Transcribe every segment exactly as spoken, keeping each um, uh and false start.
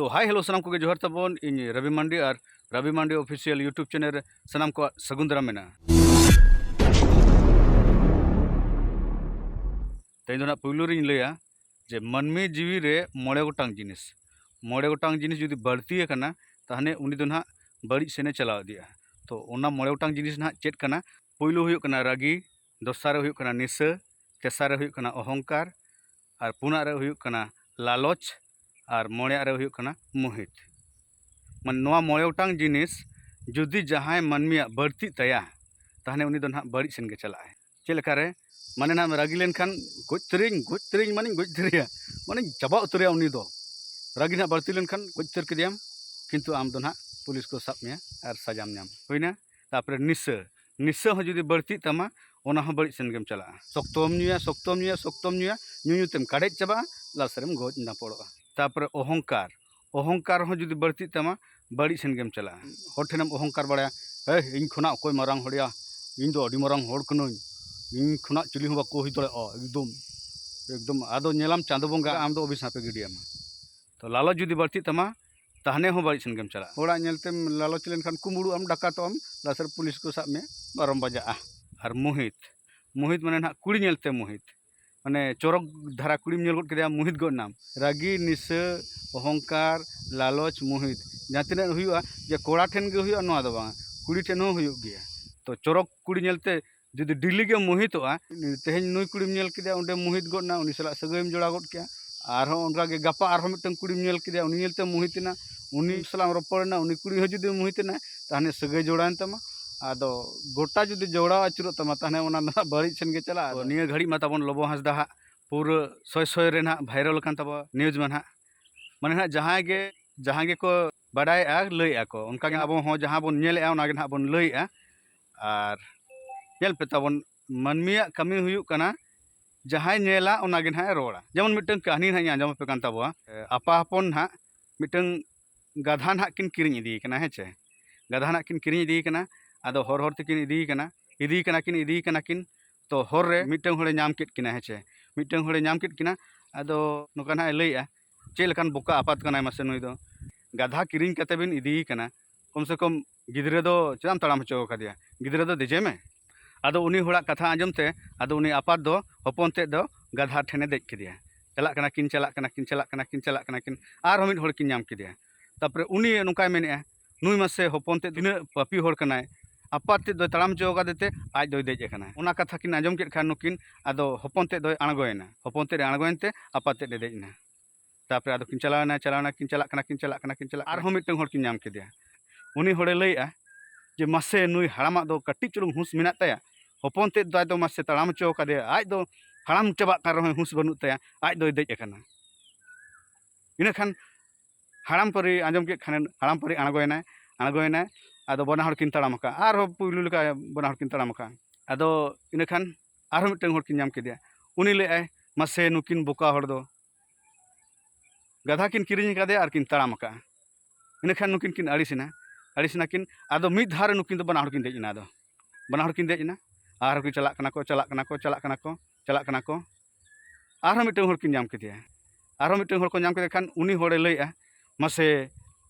ᱛᱚ hi hello ᱥᱟᱱᱟᱢ ᱠᱚᱜᱮ ᱡᱚᱦᱟᱨ ᱛᱟᱵᱚᱱ, ᱤᱧ ᱨᱚᱵᱤ ᱢᱟᱱᱰᱤ ᱟᱨ ᱨᱚᱵᱤ ᱢᱟᱱᱰᱤ ᱚᱯᱷᱤᱥᱤᱭᱟᱞ YouTube ᱪᱮᱱᱮᱞ ᱨᱮ ᱥᱟᱱᱟᱢ ᱠᱚᱣᱟᱜ ᱥᱟᱹᱜᱩᱱ ᱫᱟᱨᱟᱢ ᱢᱮᱱᱟᱜᱼᱟ᱾ ᱛᱮᱦᱮᱧ ᱫᱚ ᱱᱟᱦᱟᱜ ᱯᱩᱭᱞᱩ ᱨᱤᱧ ᱞᱟᱹᱭᱟ ᱡᱮ ᱢᱟᱹᱱᱢᱤ ᱡᱤᱣᱤ ᱨᱮ ᱢᱚᱬᱮ ᱜᱚᱴᱟᱝ ᱡᱤᱱᱤᱥ, ᱢᱚᱬᱮ ᱜᱚᱴᱟᱝ ᱡᱤᱱᱤᱥ ᱡᱩᱫᱤ ᱵᱟᱹᱲᱛᱤ ᱟᱠᱟᱱᱟ, ᱛᱟᱦᱚᱞᱮ ᱩᱱᱤ ᱫᱚ ᱱᱟᱦᱟᱜ ᱵᱟᱹᱲᱤᱡ ᱥᱮᱱᱮ ᱪᱟᱞᱟᱣ ᱤᱫᱤᱜᱼᱟ᱾ ᱛᱚ ᱚᱱᱟ ᱢᱚᱬᱮ ᱜᱚᱴᱟᱝ ᱡᱤᱱᱤᱥ ᱱᱟᱦᱟᱜ ᱪᱮᱫ ᱠᱟᱱᱟ? ᱯᱩᱭᱞᱩ ᱦᱩᱭᱩᱜ ᱠᱟᱱᱟ ᱨᱟᱹᱜᱤ, ᱫᱚᱥᱟᱨ ᱨᱮ ᱦᱩᱭᱩᱜ ᱠᱟᱱᱟ ᱱᱤᱥᱟᱹ, ᱛᱮᱥᱟᱨ ᱨᱮ ᱦᱩᱭᱩᱜ ᱠᱟᱱᱟ ᱚᱦᱚᱝᱠᱟᱨ, ᱟᱨ ᱯᱩᱱᱟᱜ ᱨᱮ ᱦᱩᱭᱩᱜ ᱠᱟᱱᱟ ᱞᱟᱞᱚᱪ, ᱟᱨ ᱢᱚᱬᱮᱭᱟᱜ ᱨᱮ ᱦᱩᱭᱩᱜ ᱠᱟᱱᱟ ᱢᱳᱦᱤᱛ᱾ ᱢᱟᱱᱮ ᱱᱚᱣᱟ ᱢᱚᱬᱮ ᱜᱚᱴᱟᱝ ᱡᱤᱱᱤᱥ ᱡᱩᱫᱤ ᱡᱟᱦᱟᱸᱭ ᱢᱟᱹᱱᱢᱤᱭᱟᱜ ᱵᱟᱹᱲᱛᱤᱜ ᱛᱟᱭᱟ, ᱛᱟᱦᱚᱞᱮ ᱩᱱᱤ ᱫᱚ ᱱᱟᱦᱟᱜ ᱵᱟᱹᱲᱤᱡ ᱥᱮᱱ ᱜᱮ ᱪᱟᱞᱟᱜᱼᱟᱭ᱾ ᱪᱮᱫ ᱞᱮᱠᱟᱨᱮ? ᱢᱟᱱᱮ ᱱᱟᱦᱟᱜ ᱨᱟᱹᱜᱤ ᱞᱮᱱᱠᱷᱟᱱ ᱜᱚᱡ ᱩᱛᱟᱹᱨᱤᱧ, ᱜᱚᱡ ᱩᱛᱟᱹᱨᱤᱧ, ᱢᱟᱱᱮᱧ ᱜᱚᱡ ᱩᱛᱟᱹᱨᱮᱭᱟ, ᱢᱟᱱᱮᱧ ᱪᱟᱵᱟ ᱩᱛᱟᱹᱨᱮᱭᱟ ᱩᱱᱤ ᱫᱚ᱾ ᱨᱟᱹᱜᱤ ᱱᱟᱦᱟᱜ ᱵᱟᱹᱲᱛᱤ ᱞᱮᱱᱠᱷᱟᱱ ᱜᱚᱡ ᱩᱛᱟᱹᱨ ᱠᱮᱫᱮᱭᱟᱢ, ᱠᱤᱱᱛᱩ ᱟᱢ ᱫᱚ ᱱᱟᱦᱟᱜ ᱯᱩᱞᱤᱥ ᱠᱚ ᱥᱟᱵ ᱢᱮᱭᱟ ᱟᱨ ᱥᱟᱡᱟᱢ ᱧᱟᱢ᱾ ᱦᱩᱭᱱᱟ? ᱛᱟᱯᱚᱨᱮ ᱱᱤᱥᱟᱹ, ᱱᱤᱥᱟᱹ ᱦᱚᱸ ᱡᱩᱫᱤ ᱵᱟᱹᱲᱛᱤᱜ ᱛᱟᱢᱟ, ᱚᱱᱟ ᱦᱚᱸ ᱵᱟᱹᱲᱤᱡ ᱥᱮᱱ ᱜᱮᱢ ᱪᱟᱞᱟᱜᱼᱟ᱾ ᱥᱚᱠᱛᱚᱢ ᱧᱩᱭᱟ, ᱥᱚᱠᱛᱚᱢ ᱧᱩᱭᱟ, ᱥᱚᱠᱛᱚᱢ ᱧᱩᱭᱟ, ᱧᱩ ᱧᱩ ᱛᱮᱢ ᱠᱟᱰᱮᱡ ᱪᱟᱵᱟᱜᱼᱟ, ᱞᱟᱥ ᱨᱮᱢ ᱜᱚᱡ ᱱᱟᱯᱚᱲᱚᱜᱼᱟ᱾ ᱛᱟᱯᱚᱨᱮ ᱚᱦᱚᱝᱠᱟᱨ, ᱚᱦᱚᱝᱠᱟᱨ ᱦᱚᱸ ᱡᱩᱫᱤ ᱵᱟᱹᱲᱛᱤᱜ ᱛᱟᱢᱟ, ᱵᱟᱹᱲᱤᱡ ᱥᱮᱱ ᱜᱮᱢ ᱪᱟᱞᱟᱜᱼᱟ᱾ ᱦᱚᱲ ᱴᱷᱮᱱᱮᱢ ᱚᱦᱚᱝᱠᱟᱨ ᱵᱟᱲᱟᱭᱟ, "ᱦᱮᱭ, ᱤᱧ ᱠᱷᱚᱱᱟᱜ ᱚᱠᱚᱭ ᱢᱟᱨᱟᱝ ᱦᱚᱲᱭᱟ? ᱤᱧ ᱫᱚ ᱟᱹᱰᱤ ᱢᱟᱨᱟᱝ ᱦᱚᱲ ᱠᱟᱹᱱᱟᱹᱧ, ᱤᱧ ᱠᱷᱚᱱᱟᱜ ᱪᱤᱞᱤ ᱦᱚᱸ ᱵᱟᱠᱚ ᱦᱩᱭ ᱫᱟᱲᱮᱭᱟᱜᱼᱟ, ᱮᱠᱫᱚᱢ, ᱮᱠᱫᱚᱢ, ᱟᱫᱚ ᱧᱮᱞᱟᱢ ᱪᱟᱸᱫᱚ ᱵᱚᱸᱜᱟ ᱟᱢ ᱫᱚ ᱚᱵᱷᱤᱥᱟᱯᱮ ᱜᱤᱰᱤᱭᱟᱢᱟ᱾" ᱛᱚ ᱞᱟᱞᱚᱪ ᱡᱩᱫᱤ ᱵᱟᱹᱲᱛᱤᱜ ᱛᱟᱢᱟ, ᱛᱟᱦᱱᱮ ᱦᱚᱸ ᱵᱟᱹᱲᱤᱡ ᱥᱮᱱ ᱜᱮᱢ ᱪᱟᱞᱟᱜᱼᱟ᱾ ᱦᱚᱲᱟᱜ ᱧᱮᱞᱛᱮᱢ ᱞᱟᱞᱚᱪ ᱞᱮᱱᱠᱷᱟᱱ ᱠᱩᱢᱵᱽᱲᱩᱜ ᱟᱢ, ᱰᱟᱠᱟᱛᱚᱜ ᱟᱢ, ᱞᱟᱥᱮᱨ ᱯᱩᱞᱤᱥ ᱠᱚ ᱥᱟᱵ ᱢᱮ, ᱵᱟᱨᱚᱢ ᱵᱟᱡᱟᱜᱼᱟ᱾ ᱟᱨ ᱢᱳᱦᱤᱛ, ᱢᱳᱦᱤᱛ ᱢᱟᱱᱮ ᱱᱟᱦᱟᱜ ᱠᱩᱲᱤ ᱧᱮᱞᱛᱮ ᱢᱳᱦᱤᱛ, ᱢᱟᱱᱮ ᱪᱚᱨᱚᱠ ᱫᱷᱟᱨᱟ ᱠᱩᱲᱤᱢ ᱧᱮᱞ ᱜᱚᱫ ᱠᱮᱫᱮᱭᱟ, ᱢᱳᱦᱤᱛ ᱜᱚᱫ ᱮᱱᱟᱢ᱾ ᱨᱟᱹᱜᱤ, ᱱᱤᱥᱟᱹ, ᱚᱦᱚᱝᱠᱟᱨ, ᱞᱟᱞᱚᱪ, ᱢᱳᱦᱤᱛ, ᱡᱟᱦᱟᱸ ᱛᱤᱱᱟᱹᱜ ᱦᱩᱭᱩᱜᱼᱟ, ᱡᱮ ᱠᱚᱲᱟ ᱴᱷᱮᱱ ᱜᱮ ᱦᱩᱭᱩᱜᱼᱟ ᱱᱚᱣᱟ ᱫᱚ ᱵᱟᱝᱟ, ᱠᱩᱲᱤ ᱴᱷᱮᱱ ᱦᱚᱸ ᱦᱩᱭᱩᱜ ᱜᱮᱭᱟ᱾ ᱛᱚ ᱪᱚᱨᱚᱠ ᱠᱩᱲᱤ ᱧᱮᱞᱛᱮ ᱡᱩᱫᱤ ᱰᱮᱞᱤ ᱜᱮᱢ ᱢᱳᱦᱤᱛᱚᱜᱼᱟ, ᱛᱮᱦᱮᱧ ᱱᱩᱭ ᱠᱩᱲᱤᱢ ᱧᱮᱞ ᱠᱮᱫᱮᱭᱟ, ᱚᱸᱰᱮ ᱢᱳᱦᱤᱛ ᱜᱚᱫ ᱮᱱᱟ, ᱩᱱᱤ ᱥᱟᱞᱟᱜ ᱥᱟᱹᱜᱟᱹᱭᱮᱢ ᱡᱚᱲᱟᱣ ᱜᱚᱫ ᱠᱮᱜᱼᱟ᱾ ᱟᱨᱦᱚᱸ ᱚᱱᱠᱟ ᱜᱮ ᱜᱟᱯᱟ ᱟᱨᱦᱚᱸ ᱢᱤᱫᱴᱟᱝ ᱠᱩᱲᱤᱢ ᱧᱮᱞ ᱠᱮᱫᱮᱭᱟ, ᱩᱱᱤ ᱧᱮᱞᱛᱮ ᱢᱳᱦᱤᱛ ᱮᱱᱟ, ᱩᱱᱤ ᱥᱟᱞᱟᱜ ᱮᱢ ᱨᱚᱯᱚᱲ ᱮᱱᱟ, ᱩᱱᱤ ᱠᱩᱲᱤ ᱦᱚᱸ ᱡᱩᱫᱤ ᱢᱳᱦᱤᱛ ᱮᱱᱟ, ᱛᱟᱦᱚᱞᱮ ᱥᱟᱹᱜᱟᱹᱭ ᱡᱚᱲᱟᱣᱮᱱ ᱛᱟᱢᱟ᱾ ᱟᱫᱚ ᱜᱚᱴᱟ ᱡᱩᱫᱤ ᱡᱚᱲᱟᱣ ᱟᱹᱪᱩᱨᱚᱜ ᱛᱟᱢᱟ, ᱛᱟᱦᱚᱞᱮ ᱚᱱᱟ ᱫᱚ ᱦᱟᱸᱜ ᱵᱟᱹᱲᱤᱡ ᱥᱮᱱ ᱜᱮ ᱪᱟᱞᱟᱜᱼᱟ᱾ ᱛᱚ ᱱᱤᱭᱟᱹ ᱜᱷᱟᱹᱲᱤᱡ ᱢᱟ ᱛᱟᱵᱚᱱ ᱞᱚᱵᱚ ᱦᱟᱸᱥᱫᱟ ᱦᱟᱸᱜ ᱯᱩᱨᱟᱹ ᱥᱚᱭ ᱥᱚᱭ ᱨᱮ ᱱᱟᱦᱟᱜ ᱵᱷᱟᱭᱨᱟᱞ ᱟᱠᱟᱱ ᱛᱟᱵᱚᱱᱟ ᱱᱤᱭᱩᱡᱽ ᱢᱟ ᱱᱟᱦᱟᱜ᱾ ᱢᱟᱱᱮ ᱱᱟᱦᱟᱜ ᱡᱟᱦᱟᱸᱭ ᱜᱮ, ᱡᱟᱦᱟᱸ ᱜᱮᱠᱚ ᱵᱟᱰᱟᱭᱮᱜᱼᱟ, ᱞᱟᱹᱭᱮᱜᱼᱟ ᱠᱚ, ᱚᱱᱠᱟ ᱜᱮ ᱟᱵᱚ ᱦᱚᱸ ᱡᱟᱦᱟᱸ ᱵᱚᱱ ᱧᱮᱞᱮᱜᱼᱟ, ᱚᱱᱟ ᱜᱮ ᱱᱟᱦᱟᱜ ᱵᱚᱱ ᱞᱟᱹᱭᱮᱜᱼᱟ᱾ ᱟᱨ ᱧᱮᱞ ᱯᱮ ᱛᱟᱵᱚᱱ, ᱢᱟᱹᱱᱢᱤᱭᱟᱜ ᱠᱟᱹᱢᱤ ᱦᱩᱭᱩᱜ ᱠᱟᱱᱟ ᱡᱟᱦᱟᱸᱭ ᱧᱮᱞᱟ ᱚᱱᱟ ᱜᱮ ᱱᱟᱦᱟᱜ ᱮ ᱨᱚᱲᱟ᱾ ᱡᱮᱢᱚᱱ ᱢᱤᱫᱴᱟᱝ ᱠᱟᱹᱦᱱᱤ ᱱᱟᱦᱟᱜ ᱤᱧ ᱟᱸᱡᱚᱢ ᱟᱯᱮ ᱠᱟᱱ ᱛᱟᱵᱚᱣᱟ᱾ ᱮ, ᱟᱯᱟ ᱦᱚᱯᱚᱱ ᱱᱟᱦᱟᱜ ᱢᱤᱫᱴᱟᱝ ᱜᱟᱫᱷᱟ ᱱᱟᱦᱟᱜ ᱠᱤᱱ ᱠᱤᱨᱤᱧ ᱤᱫᱤᱭᱮ ᱠᱟᱱᱟ, ᱦᱮᱸ ᱪᱮ? ᱜᱟᱫᱷᱟ ᱱᱟᱦᱟᱜ ᱠᱤᱱ ᱠᱤᱨᱤᱧ ᱤᱫᱤᱭᱮ ᱠᱟᱱᱟ᱾ ᱟᱫᱚ ᱦᱚᱨ ᱦᱚᱨ ᱛᱮᱠᱤᱱ ᱤᱫᱤᱭᱮ ᱠᱟᱱᱟ, ᱤᱫᱤᱭᱮ ᱠᱟᱱᱟ ᱠᱤᱱ, ᱤᱫᱤᱭᱮ ᱠᱟᱱᱟ ᱠᱤᱱ᱾ ᱛᱚ ᱦᱚᱨ ᱨᱮ ᱢᱤᱫᱴᱟᱝ ᱦᱚᱲᱮ ᱧᱟᱢ ᱠᱮᱫ ᱠᱤᱱᱟ, ᱦᱮᱸ ᱪᱮ? ᱢᱤᱫᱴᱟᱝ ᱦᱚᱲᱮ ᱧᱟᱢ ᱠᱮᱫ ᱠᱤᱱᱟ᱾ ᱟᱫᱚ ᱱᱚᱝᱠᱟ ᱱᱟᱦᱟᱜ ᱮ ᱞᱟᱹᱭᱮᱜᱼᱟ, ᱪᱮᱫ ᱞᱮᱠᱟᱱ ᱵᱚᱠᱟ ᱟᱯᱟᱛ ᱠᱟᱱᱟᱭ ᱢᱟᱥᱮ ᱱᱩᱭ ᱫᱚ? ᱜᱟᱫᱷᱟ ᱠᱤᱨᱤᱧ ᱠᱟᱛᱮ ᱵᱤᱱ ᱤᱫᱤᱭᱮ ᱠᱟᱱᱟ, ᱠᱚᱢ ᱥᱮ ᱠᱚᱢ ᱜᱤᱫᱽᱨᱟᱹ ᱫᱚ ᱪᱮᱫᱟᱜ ᱮᱢ ᱛᱟᱲᱟᱢ ᱦᱚᱪᱚ ᱟᱠᱟᱫᱮᱭᱟ? ᱜᱤᱫᱽᱨᱟᱹ ᱫᱚ ᱫᱮᱡᱮ ᱢᱮ᱾ ᱟᱫᱚ ᱩᱱᱤ ᱦᱚᱲᱟᱜ ᱠᱟᱛᱷᱟ ᱟᱸᱡᱚᱢ ᱛᱮ, ᱟᱫᱚ ᱩᱱᱤ ᱟᱯᱟᱛ ᱫᱚ ᱦᱚᱯᱚᱱ ᱛᱮᱫ ᱫᱚ ᱜᱟᱫᱷᱟ ᱴᱷᱮᱱᱮ ᱫᱮᱡ ᱠᱮᱫᱮᱭᱟ᱾ ᱪᱟᱞᱟᱜ ᱠᱟᱱᱟ ᱠᱤᱱ, ᱪᱟᱞᱟᱜ ᱠᱟᱱᱟ ᱠᱤᱱ, ᱪᱟᱞᱟᱜ ᱠᱟᱱᱟ ᱠᱤᱱ, ᱪᱟᱞᱟᱜ ᱠᱟᱱᱟ ᱠᱤᱱ, ᱟᱨᱦᱚᱸ ᱢᱤᱫ ᱦᱚᱲ ᱠᱤᱱ ᱧᱟᱢ ᱠᱮᱫᱮᱭᱟ᱾ ᱛᱟᱨᱯᱚᱨᱮ ᱩᱱᱤ ᱱᱚᱝᱠᱟᱭ ᱢᱮᱱᱮᱫᱼᱟ, ᱱᱩᱭ ᱢᱟᱥᱮ ᱦᱚᱯᱚᱱ ᱛᱮᱫ ᱛᱤᱱᱟᱹᱜ ᱯᱟᱯᱤ ᱦᱚᱲ ᱠᱟᱱᱟᱭ, ᱟᱯᱟᱛ ᱛᱮᱫ ᱫᱚᱭ ᱛᱟᱲᱟᱢ ᱦᱚᱪᱚ ᱟᱠᱟᱫᱮ ᱛᱮ ᱟᱡ ᱫᱚᱭ ᱫᱮᱡ ᱟᱠᱟᱱᱟ᱾ ᱚᱱᱟ ᱠᱟᱛᱷᱟ ᱠᱤᱱ ᱟᱸᱡᱚᱢ ᱠᱮᱫ ᱠᱷᱟᱱ ᱱᱩᱠᱤᱱ ᱟᱫᱚ ᱦᱚᱯᱚᱱ ᱛᱮᱫ ᱫᱚᱭ ᱟᱬᱜᱚᱭᱮᱱᱟ, ᱦᱚᱯᱚᱱ ᱛᱮᱫ ᱮ ᱟᱬᱜᱚᱭᱮᱱ ᱛᱮ ᱟᱯᱟᱛ ᱛᱮᱫ ᱮ ᱫᱮᱡ ᱮᱱᱟ᱾ ᱛᱟᱨᱯᱚᱨᱮ ᱟᱫᱚ ᱠᱤᱱ ᱪᱟᱞᱟᱣᱮᱱᱟ, ᱪᱟᱞᱟᱣᱮᱱᱟ ᱠᱤᱱ, ᱪᱟᱞᱟᱜ ᱠᱟᱱᱟ ᱠᱤᱱ, ᱪᱟᱞᱟᱜ ᱠᱟᱱᱟ ᱠᱤᱱ, ᱪᱟᱞᱟᱜ, ᱟᱨᱦᱚᱸ ᱢᱤᱫᱴᱟᱝ ᱦᱚᱲ ᱠᱤᱱ ᱧᱟᱢ ᱠᱮᱫᱮᱭᱟ᱾ ᱩᱱᱤ ᱦᱚᱲᱮ ᱞᱟᱹᱭᱮᱜᱼᱟ ᱡᱮ, ᱢᱟᱥᱮ, ᱱᱩᱭ ᱦᱟᱲᱟᱢᱟᱜ ᱫᱚ ᱠᱟᱹᱴᱤᱡ ᱪᱩᱞᱩᱝ ᱦᱩᱸᱥ ᱢᱮᱱᱟᱜ ᱛᱟᱭᱟ, ᱦᱚᱯᱚᱱ ᱛᱮᱫ ᱫᱚ ᱟᱡ ᱫᱚ ᱢᱟᱥᱮ ᱛᱟᱲᱟᱢ ᱦᱚᱪᱚ ᱠᱟᱫᱮᱭᱟ, ᱟᱡ ᱫᱚ ᱦᱟᱲᱟᱢ ᱪᱟᱵᱟᱜ ᱠᱟᱱ ᱨᱮᱦᱚᱸᱭ ᱦᱩᱸᱥ ᱵᱟᱹᱱᱩᱜ ᱛᱟᱭᱟ, ᱟᱡ ᱫᱚᱭ ᱫᱮᱡ ᱟᱠᱟᱱᱟ᱾ ᱤᱱᱟᱹᱠᱷᱟᱱ ᱦᱟᱲᱟᱢ ᱯᱟᱹᱨᱤ ᱟᱸᱡᱚᱢ ᱠᱮᱫ ᱠᱷᱟᱱᱮ, ᱦᱟᱲᱟᱢ ᱯᱟᱹᱨᱤ ᱟᱬᱜᱚᱭᱮᱱᱟᱭ, ᱟᱬᱜᱚᱭᱮᱱᱟᱭ, ᱟᱫᱚ ᱵᱟᱱᱟ ᱦᱚᱲ ᱠᱤᱱ ᱛᱟᱲᱟᱢ ᱟᱠᱟᱫᱼᱟ, ᱟᱨᱦᱚᱸ ᱯᱩᱭᱞᱩ ᱞᱮᱠᱟ ᱵᱟᱱᱟ ᱦᱚᱲ ᱠᱤᱱ ᱛᱟᱲᱟᱢ ᱟᱠᱟᱫᱼᱟ᱾ ᱟᱫᱚ ᱤᱱᱟᱹᱠᱷᱟᱱ ᱟᱨᱦᱚᱸ ᱢᱤᱫᱴᱟᱝ ᱦᱚᱲ ᱠᱤᱱ ᱧᱟᱢ ᱠᱮᱫᱮᱭᱟ᱾ ᱩᱱᱤ ᱞᱟᱹᱭᱮᱫᱼᱟᱭ, ᱢᱟᱥᱮ, ᱱᱩᱠᱤᱱ ᱵᱚᱠᱟ ᱦᱚᱲ ᱫᱚ ᱜᱟᱫᱷᱟ ᱠᱤᱱ ᱠᱤᱨᱤᱧ ᱟᱠᱟᱫᱮᱭᱟ ᱟᱨ ᱠᱤᱱ ᱛᱟᱲᱟᱢ ᱟᱠᱟᱫᱼᱟ᱾ ᱤᱱᱟᱹᱠᱷᱟᱱ ᱱᱩᱠᱤᱱ ᱠᱤᱱ ᱟᱹᱲᱤᱥᱮᱱᱟ, ᱟᱹᱲᱤᱥᱮᱱᱟ ᱠᱤᱱ᱾ ᱟᱫᱚ ᱢᱤᱫ ᱫᱷᱟᱣ ᱨᱮ ᱱᱩᱠᱤᱱ ᱫᱚ ᱵᱟᱱᱟ ᱦᱚᱲ ᱠᱤᱱ ᱫᱮᱡ ᱮᱱᱟ᱾ ᱟᱫᱚ ᱵᱟᱱᱟ ᱦᱚᱲ ᱠᱤᱱ ᱫᱮᱡ ᱮᱱᱟ, ᱟᱨᱦᱚᱸ ᱠᱤᱱ ᱪᱟᱞᱟᱜ ᱠᱟᱱᱟ ᱠᱚ, ᱪᱟᱞᱟᱜ ᱠᱟᱱᱟ ᱠᱚ, ᱪᱟᱞᱟᱜ ᱠᱟᱱᱟ ᱠᱚ, ᱪᱟᱞᱟᱜ ᱠᱟᱱᱟ ᱠᱚ᱾ ᱟᱨᱦᱚᱸ ᱢᱤᱫᱴᱟᱝ ᱦᱚᱲ ᱠᱤᱱ ᱧᱟᱢ ᱠᱮᱫᱮᱭᱟ᱾ ᱟᱨᱦᱚᱸ ᱢᱤᱫᱴᱟᱝ ᱦᱚᱲ ᱠᱚ ᱧᱟᱢ ᱠᱮᱫᱮ ᱠᱷᱟᱱ ᱩᱱᱤ ᱦᱚᱲᱮ ᱞᱟᱹᱭᱮᱜᱼᱟ, ᱢᱟᱥᱮ,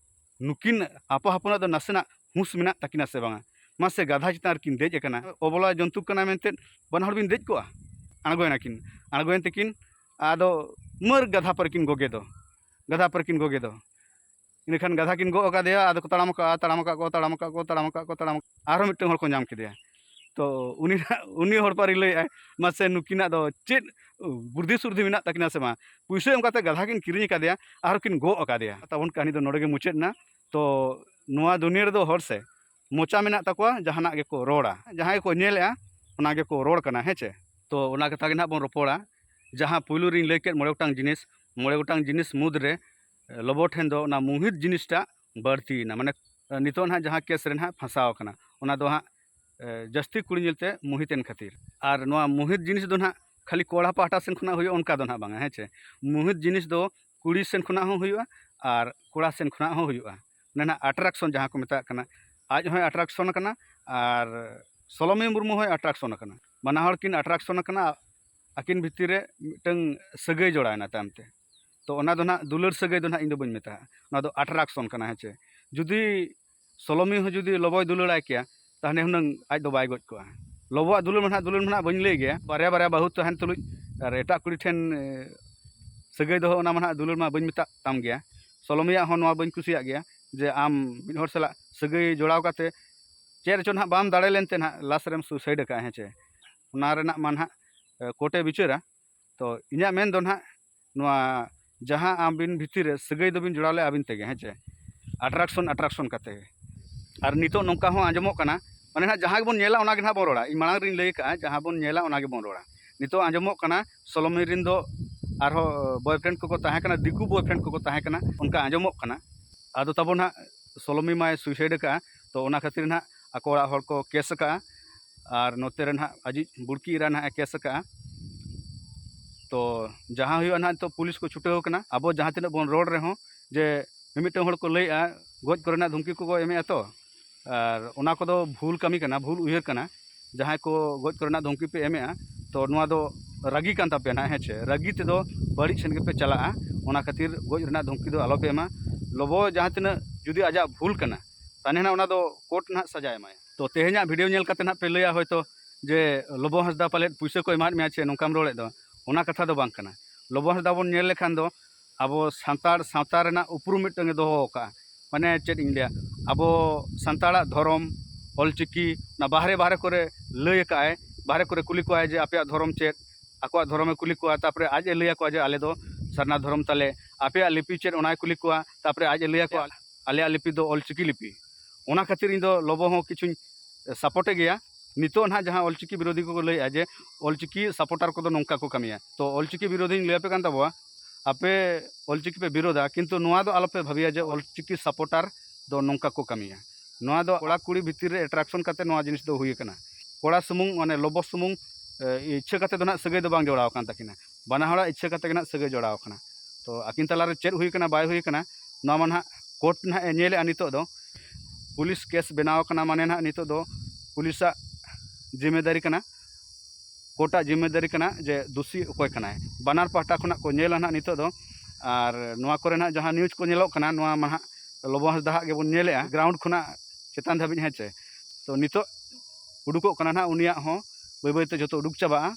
ᱱᱩᱠᱤᱱ ᱟᱯᱟ ᱦᱚᱯᱚᱱᱟᱜ ᱫᱚ ᱱᱟᱥᱮᱱᱟᱜ ᱦᱩᱸᱥ ᱢᱮᱱᱟᱜ ᱛᱟᱹᱠᱤᱱᱟ ᱥᱮ ᱵᱟᱝᱟ? ᱢᱟᱥᱮ, ᱜᱟᱫᱷᱟ ᱪᱮᱛᱟᱱ ᱨᱮᱠᱤᱱ ᱫᱮᱡ ᱟᱠᱟᱱᱟ, ᱚᱵᱚᱞᱟ ᱡᱚᱱᱛᱩ ᱠᱟᱱᱟᱭ ᱢᱮᱱᱛᱮ ᱵᱟᱱᱟ ᱦᱚᱲ ᱵᱤᱱ ᱫᱮᱡ ᱠᱚᱜᱼᱟ? ᱟᱬᱜᱚᱭᱮᱱᱟᱠᱤᱱ, ᱟᱬᱜᱚᱭᱮᱱ ᱛᱮᱠᱤᱱ ᱟᱫᱚ ᱢᱟᱹᱨ ᱜᱟᱫᱷᱟ ᱯᱟᱨᱮ ᱠᱤᱱ ᱜᱚᱜᱮ ᱫᱚ, ᱜᱟᱫᱷᱟ ᱯᱟᱨᱮ ᱠᱤᱱ ᱜᱚᱜᱮ ᱫᱚ᱾ ᱤᱱᱟᱹᱠᱷᱟᱱ ᱜᱟᱫᱷᱟ ᱠᱤᱱ ᱜᱚᱜ ᱟᱠᱟᱫᱮᱭᱟ, ᱟᱫᱚ ᱠᱚ ᱛᱟᱲᱟᱢ ᱟᱠᱟᱫᱼᱟ, ᱛᱟᱲᱟᱢ ᱟᱠᱟᱫ ᱠᱚ, ᱛᱟᱲᱟᱢ ᱟᱠᱟᱫ ᱠᱚ, ᱛᱟᱲᱟᱢ ᱟᱠᱟᱫ ᱠᱚ, ᱟᱨᱦᱚᱸ ᱢᱤᱫᱴᱟᱝ ᱦᱚᱲ ᱠᱚ ᱧᱟᱢ ᱠᱮᱫᱮᱭᱟ᱾ ᱛᱚ ᱩᱱᱤ ᱩᱱᱤ ᱦᱚᱲ ᱯᱟᱹᱨᱤ ᱞᱟᱹᱭᱮᱫᱼᱟᱭ, ᱢᱟᱥᱮ, ᱱᱩᱠᱤᱱᱟᱜ ᱫᱚ ᱪᱮᱫ ᱵᱩᱨᱫᱷᱤ ᱥᱩᱨᱫᱷᱤ ᱢᱮᱱᱟᱜ ᱛᱟᱹᱠᱤᱱᱟ ᱥᱮ ᱵᱟᱝ? ᱯᱩᱭᱥᱟᱹ ᱮᱢ ᱠᱟᱛᱮ ᱜᱟᱫᱷᱟ ᱠᱤᱱ ᱠᱤᱨᱤᱧ ᱟᱠᱟᱫᱮᱭᱟ, ᱟᱨᱦᱚᱸ ᱠᱤᱱ ᱜᱚᱜ ᱟᱠᱟᱫᱮᱭᱟ᱾ ᱛᱟᱵᱚᱱ ᱠᱟᱹᱦᱱᱤ ᱫᱚ ᱱᱚᱰᱮ ᱜᱮ ᱢᱩᱪᱟᱹᱫ ᱮᱱᱟ᱾ ᱛᱚ ᱱᱚᱣᱟ ᱫᱩᱱᱤᱭᱟᱹ ᱨᱮᱫᱚ ᱦᱚᱲ ᱥᱮ ᱢᱚᱪᱟ ᱢᱮᱱᱟᱜ ᱛᱟᱠᱚᱣᱟ, ᱡᱟᱦᱟᱱᱟᱜ ᱜᱮᱠᱚ ᱨᱚᱲᱟ, ᱡᱟᱦᱟᱸᱭ ᱜᱮᱠᱚ ᱧᱮᱞᱮᱜᱼᱟ, ᱚᱱᱟ ᱜᱮᱠᱚ ᱨᱚᱲ ᱠᱟᱱᱟ, ᱦᱮᱸ ᱪᱮ? ᱛᱚ ᱚᱱᱟ ᱠᱟᱛᱷᱟ ᱜᱮ ᱱᱟᱦᱟᱜ ᱵᱚᱱ ᱨᱚᱯᱚᱲᱟ᱾ ᱡᱟᱦᱟᱸ ᱯᱩᱭᱞᱩ ᱨᱤᱧ ᱞᱟᱹᱭ ᱠᱮᱫ ᱢᱚᱬᱮ ᱜᱚᱴᱟᱝ ᱡᱤᱱᱤᱥ, ᱢᱚᱬᱮ ᱜᱚᱴᱟᱝ ᱡᱤᱱᱤᱥ ᱢᱩᱫᱽᱨᱮ ᱞᱚᱵᱚ ᱴᱷᱮᱱ ᱫᱚ ᱚᱱᱟ ᱢᱩᱦᱤᱛ ᱡᱤᱱᱤᱥᱴᱟᱜ ᱵᱟᱹᱲᱛᱤᱭᱮᱱᱟ᱾ ᱢᱟᱱᱮ, ᱱᱤᱛᱚᱜ ᱱᱟᱦᱟᱜ ᱡᱟᱦᱟᱸ ᱠᱮᱥ ᱨᱮ ᱱᱟᱦᱟᱜ ᱯᱷᱟᱸᱥᱟᱣ ᱟᱠᱟᱱᱟ, ᱚᱱᱟ ᱫᱚ ᱦᱟᱸᱜ, ᱮ, ᱡᱟᱹᱥᱛᱤ ᱠᱩᱲᱤ ᱧᱮᱞᱛᱮ ᱢᱩᱦᱤᱛ ᱮᱱ ᱠᱷᱟᱹᱛᱤᱨ᱾ ᱟᱨ ᱱᱚᱣᱟ ᱢᱩᱦᱤᱛ ᱡᱤᱱᱤᱥ ᱫᱚ ᱱᱟᱦᱟᱜ ᱠᱷᱟᱹᱞᱤ ᱠᱚᱲᱟ ᱯᱟᱦᱴᱟ ᱥᱮᱱ ᱠᱷᱚᱱᱟᱜ ᱦᱩᱭᱩᱜᱼᱟ, ᱚᱱᱠᱟ ᱫᱚ ᱱᱟᱦᱟᱜ ᱵᱟᱝᱟ, ᱦᱮᱸ ᱪᱮ? ᱢᱩᱦᱤᱛ ᱡᱤᱱᱤᱥ ᱫᱚ ᱠᱩᱲᱤ ᱥᱮᱱ ᱠᱷᱚᱱᱟᱜ ᱦᱚᱸ ᱦᱩᱭᱩᱜᱼᱟ ᱟᱨ ᱠᱚᱲᱟ ᱥᱮᱱ ᱠᱷᱚᱱᱟᱜ ᱦᱚᱸ ᱦᱩᱭᱩᱜᱼᱟ᱾ ᱚᱱᱟ ᱱᱟᱦᱟᱜ ᱟᱴᱨᱟᱠᱥᱚᱱ ᱡᱟᱦᱟᱸ ᱠᱚ ᱢᱮᱛᱟᱜ ᱠᱟᱱᱟ, ᱟᱡ ᱦᱚᱸᱭ ᱟᱴᱨᱟᱠᱥᱚᱱ ᱟᱠᱟᱱᱟ ᱟᱨ ᱥᱚᱞᱚᱢᱤ ᱢᱩᱨᱢᱩ ᱦᱚᱸᱭ ᱟᱴᱨᱟᱠᱥᱚᱱ ᱟᱠᱟᱱᱟ᱾ ᱵᱟᱱᱟ ᱦᱚᱲ ᱠᱤᱱ ᱟᱴᱨᱟᱠᱥᱚᱱ ᱟᱠᱟᱱᱟ, ᱟᱹᱠᱤᱱ ᱵᱷᱤᱛᱤᱨ ᱨᱮ ᱢᱤᱫᱴᱟᱝ ᱥᱟᱹᱜᱟᱹᱭ ᱡᱚᱲᱟᱣᱮᱱᱟ ᱛᱟᱭᱚᱢ ᱛᱮ᱾ ᱛᱚ ᱚᱱᱟ ᱫᱚ ᱱᱟᱦᱟᱜ ᱫᱩᱞᱟᱹᱲ ᱥᱟᱹᱜᱟᱹᱭ ᱫᱚ ᱱᱟᱦᱟᱜ ᱤᱧ ᱫᱚ ᱵᱟᱹᱧ ᱢᱮᱛᱟᱜᱼᱟ, ᱚᱱᱟ ᱫᱚ ᱟᱴᱨᱟᱠᱥᱚᱱ ᱠᱟᱱᱟ, ᱦᱮᱸ ᱪᱮ᱾ ᱡᱩᱫᱤ ᱥᱚᱞᱚᱢᱤ ᱦᱚᱸ ᱡᱩᱫᱤ ᱞᱚᱵᱚᱭ ᱫᱩᱞᱟᱹᱲᱟᱭ ᱠᱮᱭᱟ, ᱛᱟᱦᱞᱮ ᱦᱩᱱᱟᱹᱝ ᱟᱡ ᱫᱚ ᱵᱟᱭ ᱜᱚᱡ ᱠᱚᱜᱼᱟ᱾ ᱞᱚᱵᱚᱣᱟᱜ ᱫᱩᱞᱟᱹᱲ ᱢᱟ ᱱᱟᱦᱟᱜ, ᱫᱩᱞᱟᱹᱲ ᱢᱟ ᱱᱟᱦᱟᱜ ᱵᱟᱹᱧ ᱞᱟᱹᱭ ᱜᱮᱭᱟ, ᱵᱟᱨᱭᱟ ᱵᱟᱨᱭᱟ ᱵᱟᱹᱦᱩ ᱛᱟᱦᱮᱱ ᱛᱩᱞᱩᱡ ᱟᱨ ᱮᱴᱟᱜ ᱠᱩᱲᱤ ᱴᱷᱮᱱ ᱮ, ᱥᱟᱹᱜᱟᱹᱭ ᱫᱚᱦᱚ, ᱚᱱᱟ ᱢᱟ ᱱᱟᱦᱟᱜ ᱫᱩᱞᱟᱹᱲ ᱢᱟ ᱵᱟᱹᱧ ᱢᱮᱛᱟᱜ ᱛᱟᱢ ᱜᱮᱭᱟ᱾ ᱥᱚᱞᱚᱢᱤᱭᱟᱜ ᱦᱚᱸ ᱱᱚᱣᱟ ᱵᱟᱹᱧ ᱠᱩᱥᱤᱭᱟᱜ ᱜᱮᱭᱟ ᱡᱮ ᱟᱢ ᱢᱤᱫ ᱦᱚᱲ ᱥᱟᱞᱟᱜ ᱥᱟᱹᱜᱟᱹᱭ ᱡᱚᱲᱟᱣ ᱠᱟᱛᱮ ᱪᱮᱫ ᱨᱮᱪᱚ ᱱᱟᱦᱟᱜ ᱵᱟᱢ ᱫᱟᱲᱮ ᱞᱮᱱᱛᱮ ᱱᱟᱦᱟᱜ ᱞᱟᱥ ᱨᱮᱢ ᱥᱩᱭᱥᱟᱭᱤᱰ ᱟᱠᱟᱫᱼᱟ, ᱦᱮᱸ ᱪᱮ᱾ ᱚᱱᱟ ᱨᱮᱱᱟᱜ ᱢᱟ ᱱᱟᱦᱟᱜ ᱮ, ᱠᱳᱨᱴ ᱮ ᱵᱤᱪᱟᱹᱨᱟ᱾ ᱛᱚ ᱤᱧᱟᱹᱜ ᱢᱮᱱ ᱫᱚ ᱱᱟᱦᱟᱜ ᱱᱚᱣᱟ ᱡᱟᱦᱟᱸ ᱟᱹᱵᱤᱱ ᱵᱷᱤᱛᱤᱨ ᱨᱮ ᱥᱟᱹᱜᱟᱹᱭ ᱫᱚᱵᱤᱱ ᱡᱚᱲᱟᱣ ᱞᱮᱫᱼᱟ ᱟᱹᱵᱤᱱ ᱛᱮᱜᱮ, ᱦᱮᱸ ᱪᱮ, ᱟᱴᱨᱟᱠᱥᱚᱱ ᱟᱴᱨᱟᱠᱥᱚᱱ ᱠᱟᱛᱮ ᱜᱮ᱾ ᱟᱨ ᱱᱤᱛᱚᱜ ᱱᱚᱝᱠᱟ ᱦᱚᱸ ᱟᱸᱡᱚᱢᱚᱜ ᱠᱟᱱᱟ, ᱢᱟᱱᱮ ᱱᱟᱦᱟᱜ ᱡᱟᱦᱟᱸ ᱜᱮᱵᱚᱱ ᱧᱮᱞᱟ ᱚᱱᱟ ᱜᱮ ᱱᱟᱦᱟᱜ ᱵᱚᱱ ᱨᱚᱲᱟ᱾ ᱤᱧ ᱢᱟᱲᱟᱝ ᱨᱤᱧ ᱞᱟᱹᱭ ᱟᱠᱟᱫᱼᱟ, ᱡᱟᱦᱟᱸ ᱵᱚᱱ ᱧᱮᱞᱟ ᱚᱱᱟ ᱜᱮᱵᱚᱱ ᱨᱚᱲᱟ᱾ ᱱᱤᱛᱚᱜ ᱟᱸᱡᱚᱢᱚᱜ ᱠᱟᱱᱟ ᱥᱚᱞᱚᱢᱤ ᱨᱮᱱ ᱫᱚ ᱟᱨᱦᱚᱸ ᱵᱚᱭᱯᱷᱨᱮᱱᱰ ᱠᱚᱠᱚ ᱛᱟᱦᱮᱸ ᱠᱟᱱᱟ, ᱫᱤᱠᱩ ᱵᱚᱭᱯᱷᱨᱮᱱᱰ ᱠᱚᱠᱚ ᱛᱟᱦᱮᱸ ᱠᱟᱱᱟ, ᱚᱱᱠᱟ ᱟᱸᱡᱚᱢᱚᱜ ᱠᱟᱱᱟ᱾ ᱟᱫᱚ ᱛᱟᱵᱚᱱ ᱦᱟᱸᱜ ᱥᱚᱞᱚᱢᱤ ᱢᱟᱭ ᱥᱩᱭᱥᱟᱭᱤᱰ ᱟᱠᱟᱫᱼᱟ, ᱛᱚ ᱚᱱᱟ ᱠᱷᱟᱹᱛᱤᱨ ᱱᱟᱦᱟᱜ ᱟᱠᱚ ᱚᱲᱟᱜ ᱦᱚᱲ ᱠᱚ ᱠᱮᱥ ᱟᱠᱟᱫᱼᱟ᱾ ᱟᱨ ᱱᱚᱛᱮ ᱨᱮ ᱱᱟᱦᱟᱜ ᱟᱡᱤᱡ ᱵᱩᱲᱠᱤ ᱮᱨᱟ ᱱᱟᱦᱟᱜ ᱮ ᱠᱮᱥ ᱟᱠᱟᱫᱼᱟ᱾ ᱛᱚ ᱡᱟᱦᱟᱸ ᱦᱩᱭᱩᱜᱼᱟ ᱱᱟᱦᱟᱜ, ᱱᱤᱛᱚᱜ ᱯᱩᱞᱤᱥ ᱠᱚ ᱪᱷᱩᱴᱟᱹᱣ ᱟᱠᱟᱱᱟ᱾ ᱟᱵᱚ ᱡᱟᱦᱟᱸ ᱛᱤᱱᱟᱹᱜ ᱵᱚᱱ ᱨᱚᱲ ᱨᱮᱦᱚᱸ, ᱡᱮ ᱢᱤᱢᱤᱫᱴᱟᱝ ᱦᱚᱲ ᱠᱚ ᱞᱟᱹᱭᱮᱫᱼᱟ ᱜᱚᱡ ᱠᱚᱨᱮᱱᱟᱜ ᱫᱷᱩᱢᱠᱤ ᱠᱚᱠᱚ ᱮᱢᱮᱫᱼᱟ, ᱛᱚ ᱟᱨ ᱚᱱᱟ ᱠᱚᱫᱚ ᱵᱷᱩᱞ ᱠᱟᱹᱢᱤ ᱠᱟᱱᱟ, ᱵᱷᱩᱞ ᱩᱭᱦᱟᱹᱨ ᱠᱟᱱᱟ᱾ ᱡᱟᱦᱟᱸᱭ ᱠᱚ ᱜᱚᱡ ᱠᱚᱨᱮᱱᱟᱜ ᱫᱷᱩᱢᱠᱤ ᱯᱮ ᱮᱢᱮᱫᱼᱟ, ᱛᱚ ᱱᱚᱣᱟ ᱫᱚ ᱨᱟᱹᱜᱤ ᱠᱟᱱ ᱛᱟᱯᱮᱭᱟ ᱱᱟᱦᱟᱜ, ᱦᱮᱸ ᱪᱮ? ᱨᱟᱹᱜᱤ ᱛᱮᱫᱚ ᱵᱟᱹᱲᱤᱡ ᱥᱮᱱ ᱜᱮᱯᱮ ᱪᱟᱞᱟᱜᱼᱟ᱾ ᱚᱱᱟ ᱠᱷᱟᱹᱛᱤᱨ ᱜᱚᱡ ᱨᱮᱱᱟᱜ ᱫᱷᱩᱢᱠᱤ ᱫᱚ ᱟᱞᱚᱯᱮ ᱮᱢᱟ᱾ ᱞᱚᱵᱚ ᱡᱟᱦᱟᱸ ᱛᱤᱱᱟᱹᱜ ᱡᱩᱫᱤ ᱟᱡᱟᱜ ᱵᱷᱩᱞ ᱠᱟᱱᱟ, ᱛᱟᱦᱞᱮ ᱱᱟᱜ ᱚᱱᱟ ᱫᱚ ᱠᱳᱨᱴ ᱱᱟᱦᱟᱜ ᱥᱟᱡᱟ ᱮᱢᱟᱭᱟ᱾ ᱛᱚ ᱛᱮᱦᱮᱧᱟᱜ ᱵᱷᱤᱰᱤᱭᱳ ᱧᱮᱞ ᱠᱟᱛᱮ ᱱᱟᱦᱟᱜ ᱯᱮ ᱞᱟᱹᱭᱟ ᱦᱚᱭᱛᱚ ᱡᱮ ᱞᱚᱵᱚ ᱦᱟᱸᱥᱫᱟ ᱯᱟᱞᱮᱫ ᱯᱩᱭᱥᱟᱹ ᱠᱚ ᱮᱢᱟᱫ ᱢᱮᱭᱟ ᱪᱮ ᱱᱚᱝᱠᱟᱢ ᱨᱚᱲᱮᱫ ᱫᱚ, ᱚᱱᱟ ᱠᱟᱛᱷᱟ ᱫᱚ ᱵᱟᱝ ᱠᱟᱱᱟ᱾ ᱞᱚᱵᱚ ᱦᱟᱸᱥᱫᱟ ᱵᱚᱱ ᱧᱮᱞ ᱞᱮᱠᱷᱟᱱ ᱫᱚ ᱟᱵᱚ ᱥᱟᱱᱛᱟᱲ ᱥᱟᱶᱛᱟ ᱨᱮᱱᱟᱜ ᱩᱯᱨᱩᱢ ᱢᱤᱫᱴᱟᱝ ᱮ ᱫᱚᱦᱚ ᱟᱠᱟᱫᱼᱟ᱾ ᱢᱟᱱᱮ ᱪᱮᱫ ᱤᱧ ᱞᱟᱹᱭᱟ, ᱟᱵᱚ ᱥᱟᱱᱛᱟᱲᱟᱜ ᱫᱷᱚᱨᱚᱢ, ᱚᱞᱪᱤᱠᱤ, ᱚᱱᱟ ᱵᱟᱦᱨᱮ ᱵᱟᱦᱨᱮ ᱠᱚᱨᱮ ᱞᱟᱹᱭ ᱟᱠᱟᱫ ᱟᱭ, ᱵᱟᱦᱨᱮ ᱠᱚᱨᱮ ᱠᱩᱞᱤ ᱠᱚᱣᱟᱭ ᱡᱮ ᱟᱯᱮᱭᱟᱜ ᱫᱷᱚᱨᱚᱢ ᱪᱮᱫ, ᱟᱠᱚᱣᱟᱜ ᱫᱷᱚᱨᱚᱢᱮ ᱠᱩᱞᱤ ᱠᱚᱣᱟ, ᱛᱟᱨᱯᱚᱨᱮ ᱟᱡ ᱮ ᱞᱟᱹᱭ ᱟᱠᱚᱣᱟ ᱡᱮ ᱟᱞᱮ ᱫᱚ ᱥᱟᱨᱱᱟ ᱫᱷᱚᱨᱚᱢ ᱛᱟᱞᱮ, ᱟᱯᱮᱭᱟᱜ ᱞᱤᱯᱤ ᱪᱮᱫ, ᱚᱱᱟᱭ ᱠᱩᱞᱤ ᱠᱚᱣᱟ, ᱛᱟᱨᱯᱚᱨᱮ ᱟᱡ ᱮ ᱞᱟᱹᱭ ᱟᱠᱚᱣᱟ ᱟᱞᱮᱭᱟᱜ ᱞᱤᱯᱤ ᱫᱚ ᱚᱞᱪᱤᱠᱤ ᱞᱤᱯᱤ᱾ ᱚᱱᱟ ᱠᱷᱟᱹᱛᱤᱨ ᱤᱧ ᱫᱚ ᱞᱚᱵᱚ ᱦᱚᱸ ᱠᱤᱪᱷᱩᱧ ᱥᱟᱯᱳᱨᱴ ᱮ ᱜᱮᱭᱟ᱾ ᱱᱤᱛᱚᱜ ᱱᱟᱦᱟᱜ ᱡᱟᱦᱟᱸ ᱚᱞᱪᱤᱠᱤ ᱵᱤᱨᱳᱫᱷᱤ ᱠᱚᱠᱚ ᱞᱟᱹᱭᱮᱫᱼᱟ ᱡᱮ ᱚᱞᱪᱤᱠᱤ ᱥᱟᱯᱳᱨᱴᱟᱨ ᱠᱚᱫᱚ ᱱᱚᱝᱠᱟ ᱠᱚ ᱠᱟᱹᱢᱤᱭᱟ, ᱛᱚ ᱚᱞᱪᱤᱠᱤ ᱵᱤᱨᱳᱫᱷᱤᱧ ᱞᱟᱹᱭ ᱟᱯᱮ ᱠᱟᱱ ᱛᱟᱵᱚᱣᱟ, ᱟᱯᱮ ᱚᱞᱪᱤᱠᱤ ᱯᱮ ᱵᱤᱨᱳᱫᱷᱟ, ᱠᱤᱱᱛᱩ ᱱᱚᱣᱟ ᱫᱚ ᱟᱞᱚᱯᱮ ᱵᱷᱟᱹᱵᱤᱭᱟ ᱡᱮ ᱚᱞᱪᱤᱠᱤ ᱥᱟᱯᱳᱨᱴᱟᱨ ᱫᱚ ᱱᱚᱝᱠᱟ ᱠᱚ ᱠᱟᱹᱢᱤᱭᱟ᱾ ᱱᱚᱣᱟ ᱫᱚ ᱠᱚᱲᱟ ᱠᱩᱲᱤ ᱵᱷᱤᱛᱤᱨ ᱨᱮ ᱮᱴᱨᱟᱠᱥᱚᱱ ᱠᱟᱛᱮ ᱱᱚᱣᱟ ᱡᱤᱱᱤᱥ ᱫᱚ ᱦᱩᱭ ᱟᱠᱟᱱᱟ᱾ ᱠᱚᱲᱟ ᱥᱩᱢᱩᱝ, ᱢᱟᱱᱮ ᱞᱚᱵᱚ ᱥᱩᱢᱩᱝ ᱮ, ᱤᱪᱪᱷᱟᱹ ᱠᱟᱛᱮ ᱫᱚ ᱱᱟᱦᱟᱜ ᱥᱟᱹᱜᱟᱹᱭ ᱫᱚ ᱵᱟᱝ ᱡᱚᱲᱟᱣ ᱟᱠᱟᱱ ᱛᱟᱹᱠᱤᱱᱟ, ᱵᱟᱱᱟ ᱦᱚᱲᱟᱜ ᱤᱪᱪᱷᱟᱹ ᱠᱟᱛᱮ ᱜᱮ ᱱᱟᱦᱟᱜ ᱥᱟᱹᱜᱟᱹᱭ ᱡᱚᱲᱟᱣ ᱟᱠᱟᱱᱟ᱾ ᱛᱚ ᱟᱹᱠᱤᱱ ᱛᱟᱞᱟᱨᱮ ᱪᱮᱫ ᱦᱩᱭ ᱟᱠᱟᱱᱟ ᱵᱟᱭ ᱦᱩᱭ ᱟᱠᱟᱱᱟ, ᱱᱚᱣᱟ ᱢᱟ ᱱᱟᱦᱟᱜ ᱠᱳᱨᱴ ᱱᱟᱦᱟᱜ ᱮ ᱧᱮᱞᱮᱫᱼᱟ ᱱᱤᱛᱚᱜ ᱫᱚ᱾ ᱯᱩᱞᱤᱥ ᱠᱮᱥ ᱵᱮᱱᱟᱣ ᱟᱠᱟᱱᱟ, ᱢᱟᱱᱮ ᱱᱟᱦᱟᱜ ᱱᱤᱛᱚᱜ ᱫᱚ ᱯᱩᱞᱤᱥᱟᱜ ᱡᱤᱢᱢᱮᱫᱟᱨᱤ ᱠᱟᱱᱟ, ᱠᱳᱨᱴᱟᱜ ᱡᱤᱢᱢᱮᱫᱟᱨᱤ ᱠᱟᱱᱟ ᱡᱮ ᱫᱩᱥᱤ ᱚᱠᱚᱭ ᱠᱟᱱᱟᱭ᱾ ᱵᱟᱱᱟᱨ ᱯᱟᱦᱴᱟ ᱠᱷᱚᱱᱟᱜ ᱠᱚ ᱧᱮᱞᱟ ᱱᱟᱦᱟᱜ ᱱᱤᱛᱚᱜ ᱫᱚ᱾ ᱟᱨ ᱱᱚᱣᱟ ᱠᱚᱨᱮ ᱱᱟᱦᱟᱜ ᱡᱟᱦᱟᱸ ᱱᱤᱭᱩᱡᱽ ᱠᱚ ᱧᱮᱞᱚᱜ ᱠᱟᱱᱟ, ᱱᱚᱣᱟ ᱢᱟ ᱱᱟᱦᱟᱜ ᱞᱚᱵᱚ ᱦᱟᱸᱥᱫᱟ ᱦᱟᱜ ᱜᱮᱵᱚᱱ ᱧᱮᱞᱮᱜᱼᱟ ᱜᱨᱟᱣᱩᱱᱰ ᱠᱷᱚᱱᱟᱜ ᱪᱮᱛᱟᱱ ᱫᱷᱟᱹᱵᱤᱡ, ᱦᱮᱸ ᱪᱮ᱾ ᱛᱚ ᱱᱤᱛᱚᱜ ᱩᱰᱩᱠᱚᱜ ᱠᱟᱱᱟ ᱱᱟᱦᱟᱜ, ᱩᱱᱤᱭᱟᱜ ᱦᱚᱸ ᱵᱟᱹᱭ ᱵᱟᱹᱭ ᱛᱮ ᱡᱚᱛᱚ ᱩᱰᱩᱠ ᱪᱟᱵᱟᱜᱼᱟ᱾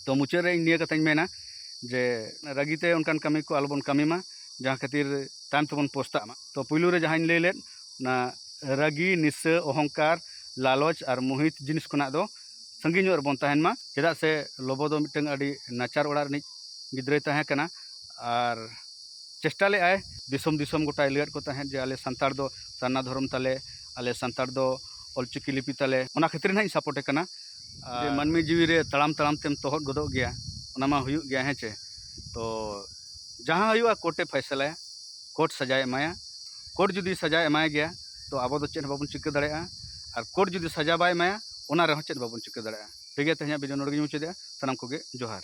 ᱛᱚ ᱢᱩᱪᱟᱹᱫ ᱨᱮ ᱤᱧ ᱱᱤᱭᱟᱹ ᱠᱟᱛᱷᱟᱧ ᱢᱮᱱᱟ ᱡᱮ ᱨᱟᱹᱜᱤ ᱛᱮ ᱚᱱᱠᱟᱱ ᱠᱟᱹᱢᱤ ᱠᱚ ᱟᱞᱚᱵᱚᱱ ᱠᱟᱹᱢᱤ ᱢᱟ, ᱡᱟᱦᱟᱸ ᱠᱷᱟᱹᱛᱤᱨ ᱛᱟᱭᱚᱢ ᱛᱮᱵᱚᱱ ᱯᱚᱥᱛᱟᱜ ᱢᱟ᱾ ᱛᱚ ᱯᱩᱭᱞᱩ ᱨᱮ ᱡᱟᱦᱟᱸᱧ ᱞᱟᱹᱭ ᱞᱮᱫ, ᱚᱱᱟ ᱨᱟᱹᱜᱤ, ᱱᱤᱥᱟᱹ, ᱚᱦᱚᱝᱠᱟᱨ, ᱞᱟᱞᱚᱪ ᱟᱨ ᱢᱳᱦᱤᱛ ᱡᱤᱱᱤᱥ ᱠᱷᱚᱱᱟᱜ ᱫᱚ ᱥᱟᱺᱜᱤᱧ ᱧᱚᱜ ᱨᱮᱵᱚᱱ ᱛᱟᱦᱮᱱ ᱢᱟ᱾ ᱪᱮᱫᱟᱜ ᱥᱮ ᱞᱚᱵᱚ ᱫᱚ ᱢᱤᱫᱴᱟᱝ ᱟᱹᱰᱤ ᱱᱟᱪᱟᱨ ᱚᱲᱟᱜ ᱨᱤᱱᱤᱡ ᱜᱤᱫᱽᱨᱟᱹᱭ ᱛᱟᱦᱮᱸ ᱠᱟᱱᱟ᱾ ᱟᱨ ᱪᱮᱥᱴᱟ ᱞᱮᱫᱼᱟᱭ, ᱫᱤᱥᱚᱢ ᱫᱤᱥᱚᱢ ᱜᱚᱴᱟᱭ ᱞᱟᱹᱭᱟᱫ ᱠᱚ ᱛᱟᱦᱮᱸᱫ ᱡᱮ ᱟᱞᱮ ᱥᱟᱱᱛᱟᱲ ᱫᱚ ᱥᱟᱨᱱᱟ ᱫᱷᱚᱨᱚᱢ ᱛᱟᱞᱮ, ᱟᱞᱮ ᱥᱟᱱᱛᱟᱲ ᱫᱚ ᱚᱞᱪᱤᱠᱤ ᱞᱤᱯᱤ ᱛᱟᱞᱮ᱾ ᱚᱱᱟ ᱠᱷᱟᱹᱛᱤᱨ ᱱᱟᱦᱟᱜ ᱤᱧ ᱥᱟᱯᱳᱨᱴᱮ ᱠᱟᱱᱟ᱾ ᱡᱮ ᱟᱨ ᱢᱟᱹᱱᱢᱤ ᱡᱤᱣᱤ ᱨᱮ ᱛᱟᱲᱟᱢ ᱛᱟᱲᱟᱢ ᱛᱮᱢ ᱛᱚᱦᱚᱫ ᱜᱚᱫᱚᱜ ᱜᱮᱭᱟ, ᱚᱱᱟ ᱢᱟ ᱦᱩᱭᱩᱜ ᱜᱮᱭᱟ, ᱦᱮᱸ ᱪᱮ? ᱛᱚ ᱡᱟᱦᱟᱸ ᱦᱩᱭᱩᱜᱼᱟ, ᱠᱳᱨᱴᱮ ᱯᱷᱟᱭᱥᱟᱞᱟᱭᱟ, ᱠᱳᱨᱴ ᱥᱟᱡᱟᱭ ᱮᱢᱟᱭᱟ᱾ ᱠᱳᱨᱴ ᱡᱩᱫᱤ ᱥᱟᱡᱟᱭ ᱮᱢᱟᱭ ᱜᱮᱭᱟ, ᱛᱚ ᱟᱵᱚ ᱫᱚ ᱪᱮᱫ ᱦᱚᱸ ᱵᱟᱵᱚᱱ ᱪᱤᱠᱟᱹ ᱫᱟᱲᱮᱭᱟᱜᱼᱟ᱾ ᱟᱨ ᱠᱳᱨᱴ ᱡᱩᱫᱤ ᱥᱟᱡᱟ ᱵᱟᱭ ᱮᱢᱟᱭᱟ, ᱚᱱᱟ ᱨᱮᱦᱚᱸ ᱪᱮᱫ ᱵᱟᱵᱚᱱ ᱪᱤᱠᱟᱹ ᱫᱟᱲᱮᱭᱟᱜᱼᱟ᱾ ᱴᱷᱤᱠ ᱜᱮᱭᱟ, ᱛᱮᱦᱮᱧᱟᱜ ᱵᱷᱤᱰᱤᱭᱳ ᱱᱚᱰᱮ ᱜᱮᱧ ᱢᱩᱪᱟᱹᱫᱮᱜᱼᱟ᱾ ᱥᱟᱱᱟᱢ ᱠᱚᱜᱮ ᱡᱚᱦᱟᱨ᱾